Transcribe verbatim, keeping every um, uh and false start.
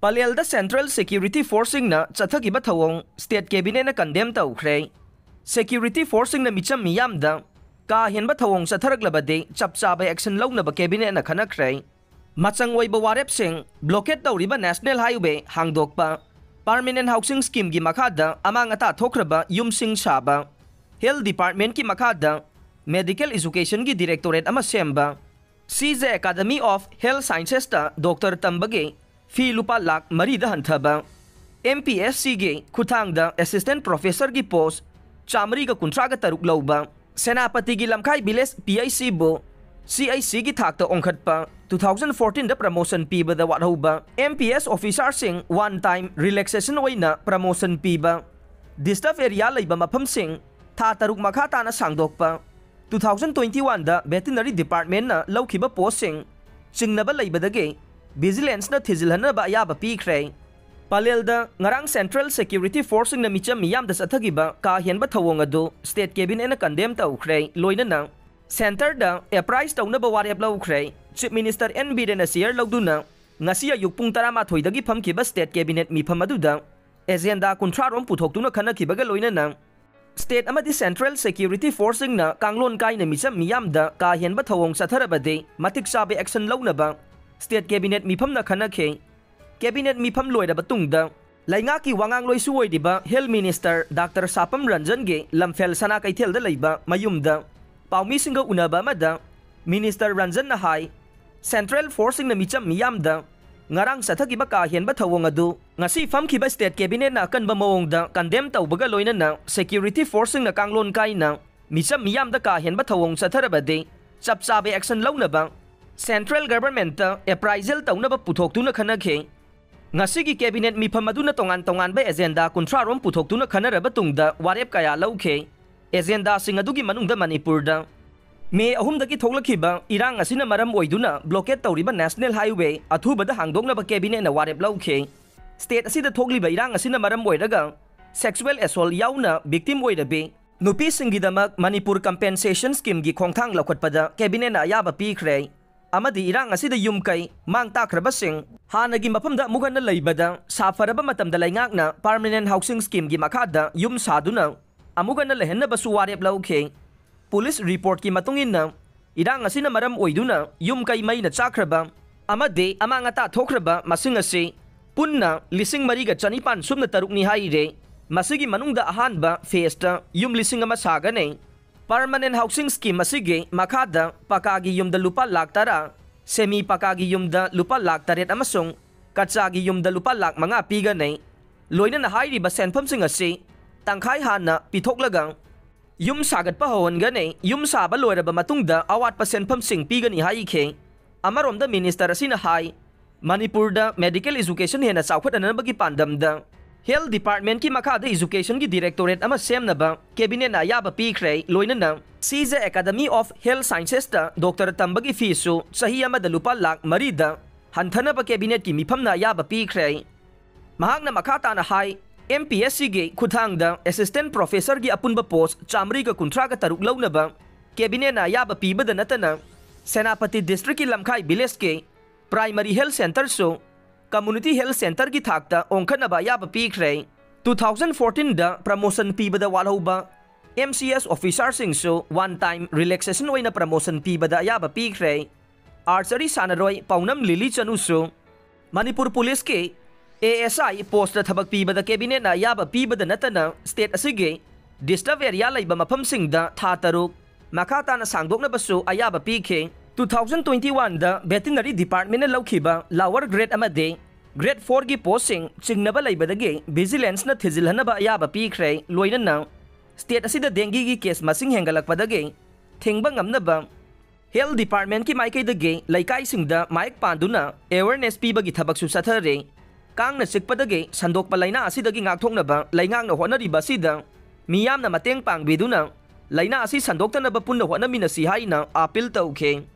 ꯄꯂꯦꯜꯗ Central Security Forceꯁꯤꯡꯅ ꯆꯠꯊꯈꯤꯕ ꯊꯧꯑꯣꯡ State Cabinetꯅ condemn ꯇꯧꯈ꯭ꯔꯦ꯫ Security Forceꯁꯤꯡꯅ ꯃꯤꯆꯝ ꯃꯤꯌꯥꯝꯗ ꯀꯥ ꯍꯦꯟꯕ ꯊꯧꯑꯣꯡ ꯆꯠꯊꯔꯛꯂꯕꯗꯤ ꯆꯞ ꯆꯥꯕ action ꯂꯧꯅꯕ Cabinetꯅ ꯈꯟꯅꯈ꯭ꯔꯦ꯫ ꯃꯆꯪ ꯑꯣꯏꯕ ꯋꯥꯔꯦꯞꯁꯤꯡ: blockade ꯇꯧꯔꯤꯕ National Highway ꯍꯥꯡꯗꯣꯛꯄ, Permanent Housing Schemeꯒꯤ ꯃꯈꯥꯗ ꯑꯃꯥꯡ ꯑꯇꯥ ꯊꯣꯛꯈ꯭ꯔꯕ ꯌꯨꯝꯁꯤꯡ ꯁꯥꯕ, Health Departmentꯀꯤ ꯃꯈꯥꯗ Medical Educationꯒꯤ Directorate ꯑꯃ ꯁꯦꯝꯕ, ꯁꯤꯖ Academy of Health Sciencesꯇ doctor ꯇꯝꯕꯒꯤ fee ꯂꯨꯄꯥ ꯂꯥꯈ ꯃꯔꯤꯗ ꯍꯟꯊꯕ, MPSCꯒꯤ ꯈꯨꯠꯊꯥꯡꯗ Assistant Professorꯒꯤ post ꯆꯥꯃꯔꯤꯒ ꯀꯨꯟꯊ꯭ꯔꯥꯒ ꯇꯔꯨꯛ ꯂꯧꯕ, ꯁꯦꯅꯥꯄꯇꯤꯒꯤ ꯂꯝꯈꯥꯏ Village PHCꯕꯨ CHCꯒꯤ ꯊꯥꯛꯇ ꯑꯣꯟꯈꯠꯄ, two thousand fourteenꯗ promotion ꯄꯤꯕꯗ ꯋꯥꯠꯍꯧꯕ MPS officerꯁꯤꯡ one time relaxation ꯑꯣꯏꯅ promotion ꯄꯤꯕ, disturb area ꯂꯩꯕ ꯃꯐꯝꯁꯤꯡ ꯊꯥ ꯇꯔꯨꯛ ꯃꯈꯥ ꯇꯥꯅ ꯁꯥꯡꯗꯣꯛꯄ, two thousand twenty oneꯗ Veterinary Departmentꯅ ꯂꯧꯈꯤꯕ postꯁꯤꯡ ꯆꯤꯡꯅꯕ ꯂꯩꯕꯗꯒꯤ Vigilanceꯅ ꯊꯤꯖꯤꯜꯍꯟꯅꯕ ꯑꯌꯥꯕ ꯄꯤꯈ꯭ꯔꯦ꯫ ꯄꯂꯦꯜꯗ ꯉꯔꯥꯡ Central Security Forceꯁꯤꯡꯅ ꯃꯤꯆꯝ ꯃꯤꯌꯥꯝꯗ ꯆꯠꯊꯈꯤꯕ ꯀꯥ ꯍꯦꯟꯕ ꯊꯧꯑꯣꯡ ꯑꯗꯨ State Cabinetꯅ condemn ꯇꯧꯈ꯭ꯔꯦ꯫ ꯂꯣꯏꯅꯅ centreꯗ apprise ꯇꯧꯅꯕ ꯋꯥꯔꯦꯞ ꯂꯧꯈ꯭ꯔꯦ꯫ Chief Minister N ꯕꯤꯔꯦꯟꯅ chair ꯂꯧꯗꯨꯅ ꯉꯁꯤ ꯑꯌꯨꯛ ꯄꯨꯡ ꯇꯔꯥꯃꯥꯊꯣꯏꯗꯒꯤ ꯐꯝꯈꯤꯕ State Cabinet ꯃꯤꯐꯝ ꯑꯗꯨꯗ agenda ꯀꯨꯟꯊ꯭ꯔꯥ ꯔꯣꯝ ꯄꯨꯊꯣꯛꯇꯨꯅ ꯈꯟꯅꯈꯤꯕꯒ ꯂꯣꯏꯅꯅ State ꯑꯃꯗꯤ Central Security Forceꯁꯤꯡꯅ ꯀꯥꯡꯂꯣꯟ ꯀꯥꯏꯅ ꯃꯤꯆꯝ ꯃꯤꯌꯥꯝꯗ ꯀꯥ ꯍꯦꯟꯕ ꯊꯧꯑꯣꯡ ꯆꯠꯊꯔꯕꯗꯤ ꯃꯇꯤꯛ ꯆꯥꯕ action ꯂꯧꯅꯕ State Cabinet ꯃꯤꯐꯝꯅ ꯈꯟꯅꯈꯤ꯫ Cabinet ꯃꯤꯐꯝ ꯂꯣꯏꯔꯕ ꯇꯨꯡꯗ ꯂꯩꯉꯥꯛꯀꯤ ꯋꯥꯉꯥꯡꯂꯣꯏꯁꯨ ꯑꯣꯏꯔꯤꯕ Health Minister Doctor ꯁꯥꯄꯝ ꯔꯟꯖꯟꯒꯤ ꯂꯝꯐꯦꯜ ꯁꯅꯥ ꯀꯩꯊꯦꯜꯗ ꯂꯩꯕ ꯃꯌꯨꯝꯗ ꯄꯥꯎꯃꯤꯁꯤꯡꯒ ꯎꯅꯕ ꯑꯃꯗ Minister ꯔꯟꯖꯟꯅ ꯍꯥꯏ, Central Forceꯁꯤꯡꯅ ꯃꯤꯆꯝ ꯃꯤꯌꯥꯝꯗ ꯉꯔꯥꯡ ꯆꯠꯊꯈꯤꯕ ꯀꯥ ꯍꯦꯟꯕ ꯊꯧꯑꯣꯡ ꯑꯗꯨ ꯉꯁꯤ ꯐꯝꯈꯤꯕ State Cabinetꯅ ꯑꯀꯟꯕ ꯃꯑꯣꯡꯗ condemn ꯇꯧꯕꯒ ꯂꯣꯏꯅꯅ Security Forceꯁꯤꯡꯅ ꯀꯥꯡꯂꯣꯟ ꯀꯥꯏꯅ ꯃꯤꯆꯝ ꯃꯤꯌꯥꯝꯗ ꯀꯥ ꯍꯦꯟꯕ ꯊꯧꯑꯣꯡ ꯆꯠꯊꯔꯕꯗꯤ ꯆꯞ ꯆꯥꯕ action ꯂꯧꯅꯕ Central Governmentꯇ appraisal ꯇꯧꯅꯕ ꯄꯨꯊꯣꯛꯇꯨꯅ ꯈꯟꯅꯈꯤ꯫ ꯉꯁꯤꯒꯤ Cabinet ꯃꯤꯐꯝ ꯑꯗꯨꯅ ꯇꯣꯉꯥꯟ ꯇꯣꯉꯥꯟꯕ agenda ꯀꯨꯟꯊ꯭ꯔꯥ ꯔꯣꯝ ꯄꯨꯊꯣꯛꯇꯨꯅ ꯈꯟꯅꯔꯕ ꯇꯨꯡꯗ ꯋꯥꯔꯦꯞ ꯀꯌꯥ ꯂꯧꯈꯤ꯫ Agendaꯁꯤꯡ ꯑꯗꯨꯒꯤ ꯃꯅꯨꯡꯗ ꯃꯅꯤꯄꯨꯔꯗ May ꯑꯍꯨꯝꯗꯒꯤ ꯊꯣꯛꯂꯛꯈꯤꯕ ꯏꯔꯥꯡ ꯑꯁꯤꯅ ꯃꯔꯝ ꯑꯣꯏꯗꯨꯅ blockade ꯇꯧꯔꯤꯕ National Highway ꯑꯊꯨꯕꯗ ꯍꯥꯡꯗꯣꯛꯅꯕ Cabinetꯅ ꯋꯥꯔꯦꯞ ꯂꯧꯈꯤ꯫ State ꯑꯁꯤꯗ ꯊꯣꯛꯂꯤꯕ ꯏꯔꯥꯡ ꯑꯁꯤꯅ ꯃꯔꯝ ꯑꯣꯏꯔꯒ sexual assault ꯌꯥꯎꯅ victim ꯑꯣꯏꯔꯕꯤ ꯅꯨꯄꯤꯁꯤꯡꯒꯤꯗꯃꯛ ꯃꯅꯤꯄꯨꯔ Compensation Schemeꯒꯤ ꯈꯣꯡꯊꯥꯡ ꯂꯧꯈꯠꯄꯗ Cabinetꯅ ꯑꯌꯥꯕ ꯄꯤꯈ꯭ꯔꯦ꯫ ꯑꯃꯗꯤ ꯏꯔꯥꯡ ꯑꯁꯤꯗ ꯌꯨꯝ ꯀꯩ ꯃꯥꯡ ꯇꯥꯛꯈ꯭ꯔꯕꯁꯤꯡ ꯍꯥꯟꯅꯒꯤ ꯃꯐꯝꯗ ꯑꯃꯨꯛ ꯍꯟꯅ ꯂꯩꯕꯗ ꯁꯥꯐꯔꯕ ꯃꯇꯝꯗ ꯂꯩꯉꯥꯛꯅ Permanent Housing Scheme ꯒꯤ ꯃꯈꯥꯗ ꯌꯨꯝ ꯁꯥꯗꯨꯅ ꯑꯃꯨꯛ ꯍꯟꯅ ꯂꯩꯍꯟꯅꯕꯁꯨ ꯋꯥꯔꯦꯞ ꯂꯧꯈꯤ꯫ ꯄꯨꯂꯤꯁ ꯔꯤꯄꯣꯔꯠꯀꯤ ꯃꯇꯨꯡ ꯏꯟꯅ, ꯏꯔꯥꯡ ꯑꯁꯤꯅ ꯃꯔꯝ ꯑꯣꯏꯗꯨꯅ ꯌꯨꯝ ꯀꯩ ꯃꯩꯅ ꯆꯥꯛꯈ꯭ꯔꯕ ꯑꯃꯗꯤ ꯑꯃꯥꯡ ꯑꯇꯥ ꯊꯣꯛꯈ꯭ꯔꯕ ꯃꯁꯤꯡ ꯑꯁꯤ ꯄꯨꯟꯅ ꯂꯤꯁꯤꯡ ꯃꯔꯤꯒ ꯆꯅꯤꯄꯥꯟ ꯁꯨꯞꯅ ꯇꯔꯨꯛꯅꯤ ꯍꯥꯏꯔꯦ꯫ ꯃꯁꯤꯒꯤ ꯃꯅꯨꯡꯗ ꯑꯍꯥꯟꯕ ꯐꯦꯖꯇ ꯌꯨꯝ ꯂꯤꯁꯤꯡ ꯑꯃ ꯁꯥꯒꯅꯤ꯫ Permanent Housing Scheme ꯑꯁꯤꯒꯤ ꯃꯈꯥꯗ ꯄꯀꯥꯒꯤ ꯌꯨꯝꯗ ꯂꯨꯄꯥ ꯂꯥꯈ ꯇꯔꯥ, ꯁꯦꯃꯤ ꯄꯀꯥꯒꯤ ꯌꯨꯝꯗ ꯂꯨꯄꯥ ꯂꯥꯈ ꯇꯔꯦꯠ ꯑꯃꯁꯨꯡ ꯀꯆꯥꯒꯤ ꯌꯨꯝꯗ ꯂꯨꯄꯥ ꯂꯥꯈ ꯃꯉꯥ ꯄꯤꯒꯅꯤ꯫ ꯂꯣꯏꯅꯅ ꯍꯥꯏꯔꯤꯕ ꯁꯦꯟꯐꯝꯁꯤꯡ ꯑꯁꯤ ꯇꯪꯈꯥꯏ ꯍꯥꯟꯅ ꯄꯤꯊꯣꯛꯂꯒ ꯌꯨꯝ ꯁꯥꯒꯠꯄ ꯍꯧꯍꯟꯒꯅꯤ꯫ ꯌꯨꯝ ꯁꯥꯕ ꯂꯣꯏꯔꯕ ꯃꯇꯨꯡꯗ ꯑꯋꯥꯠꯄ ꯁꯦꯟꯐꯝꯁꯤꯡ ꯄꯤꯒꯅꯤ ꯍꯥꯏꯈꯤ꯫ ꯑꯃꯔꯣꯝꯗ ꯃꯤꯅꯤꯁꯇꯔ ꯑꯁꯤꯅ ꯍꯥꯏ, ꯃꯅꯤꯄꯨꯔꯗ medical education ꯍꯦꯟꯅ ꯆꯥꯎꯈꯠꯍꯟꯅꯕꯒꯤ ꯄꯥꯟꯗꯝꯗ Health Department ꯀꯤ ꯃꯈꯥꯗ education ꯒꯤ directorate ꯑꯃ ꯁꯦꯝꯅꯕ cabinet ꯅ ꯑꯌꯥꯕ ꯄꯤꯈ꯭ꯔꯦ꯫ ꯂꯣꯏꯅꯅ ꯁꯤꯖ Academy of Health Sciences ꯇ doctor ꯇꯝꯕꯒꯤ fees ꯁꯨ ꯆꯍꯤ ꯑꯃꯗ ꯂꯨꯄꯥ ꯂꯥꯈ ꯃꯔꯤꯗ ꯍꯟꯊꯅꯕ cabinet ꯀꯤ ꯃꯤꯐꯝꯅ ꯑꯌꯥꯕ ꯄꯤꯈ꯭ꯔꯦ꯫ ꯃꯍꯥꯛꯅ ꯃꯈꯥ ꯇꯥꯅ ꯍꯥꯏ, M P S C ꯒꯤ ꯈꯨꯠꯊꯥꯡꯗ assistant professor ꯒꯤ ꯑꯄꯨꯟꯕ post ꯆꯥꯃꯔꯤꯒ ꯀꯨꯟꯊ꯭ꯔꯥꯒ ꯇꯔꯨꯛ ꯂꯧꯅꯕ cabinet ꯅ ꯑꯌꯥꯕ ꯄꯤꯕꯗ ꯅꯠꯇꯅ, ꯁꯦꯅꯥꯄꯇꯤ district ꯀꯤ ꯂꯝꯈꯥꯏ village ꯀꯤ primary health center ꯁꯨ community health center ꯒꯤ ꯊꯥꯛꯇ ꯑꯣꯟꯈꯠꯅꯕ ꯑꯌꯥꯕ ꯄꯤꯈ꯭ꯔꯦ꯫ Two thousand fourteen ꯗ promotion ꯄꯤꯕꯗ ꯋꯥꯠꯍꯧꯕ M C S officer ꯁꯤꯡꯁꯨ one time relaxation ꯑꯣꯏꯅ promotion ꯄꯤꯕꯗ ꯑꯌꯥꯕ ꯄꯤꯈ꯭ꯔꯦ꯫ Archery ꯁꯥꯟꯅꯔꯣꯏ ꯄꯥꯎꯅꯝ ꯂꯤꯂꯤ ꯆꯅꯨꯁꯨ ꯃꯅꯤꯄꯨꯔ ꯄꯨꯂꯤꯁꯀꯤ A S I post ꯊꯕꯛ ꯄꯤꯕꯗ cabinet ꯅ ꯑꯌꯥꯕ ꯄꯤꯕꯗ ꯅꯠꯇꯅ, state ꯑꯁꯤꯒꯤ disturb area ꯂꯩꯕ ꯃꯐꯝꯁꯤꯡꯗ ꯊꯥ ꯇꯔꯨꯛ ꯃꯈꯥ ꯇꯥꯅ ꯁꯥꯡꯗꯣꯛꯅꯕꯁꯨ ꯑꯌꯥꯕ ꯄꯤꯈꯤ꯫ Two thousand twenty one ꯗ veterinary department ꯅ ꯂꯧꯈꯤꯕ lower grade ꯑꯃꯗꯤ grade four ꯒꯤ post ꯁꯤꯡ ꯆꯤꯡꯅꯕ ꯂꯩꯕꯗꯒꯤ vigilance ꯅ ꯊꯤꯖꯤꯜꯍꯟꯅꯕ ꯑꯌꯥꯕ ꯄꯤꯈ꯭ꯔꯦ꯫ ꯂꯣꯏꯅꯅ state ꯑꯁꯤꯗ dengue ꯒꯤ case ꯃꯁꯤꯡ ꯍꯦꯟꯒꯠꯂꯛꯄꯗꯒꯤ ꯊꯤꯡꯕ ꯉꯝꯅꯕ Health Department ꯀꯤ ꯃꯥꯏꯀꯩꯗꯒꯤ ꯂꯩꯀꯥꯏꯁꯤꯡꯗ ꯃꯥꯏꯛ ꯄꯥꯟꯗꯨꯅ awareness ꯄꯤꯕꯒꯤ ꯊꯕꯛꯁꯨ ꯆꯠꯊꯔꯤ꯫ ꯀꯥꯡꯅ ꯆꯤꯛꯄꯗꯒꯤ ꯁꯟꯗꯣꯛꯄ ꯂꯥꯏꯅꯥ ꯑꯁꯤꯗꯒꯤ ꯉꯥꯛꯊꯣꯛꯅꯕ ꯂꯩꯉꯥꯛꯅ ꯍꯣꯠꯅꯔꯤꯕ ꯑꯁꯤꯗ ꯃꯤꯌꯥꯝꯅ ꯃꯇꯦꯡ ꯄꯥꯡꯕꯤꯗꯨꯅ ꯂꯥꯏꯅꯥ ꯑꯁꯤ ꯁꯟꯗꯣꯛꯇꯅꯕ ꯄꯨꯟꯅ ꯍꯣꯠꯅꯃꯤꯟꯅꯁꯤ ꯍꯥꯏꯅ appeal ꯇꯧꯈꯤ꯫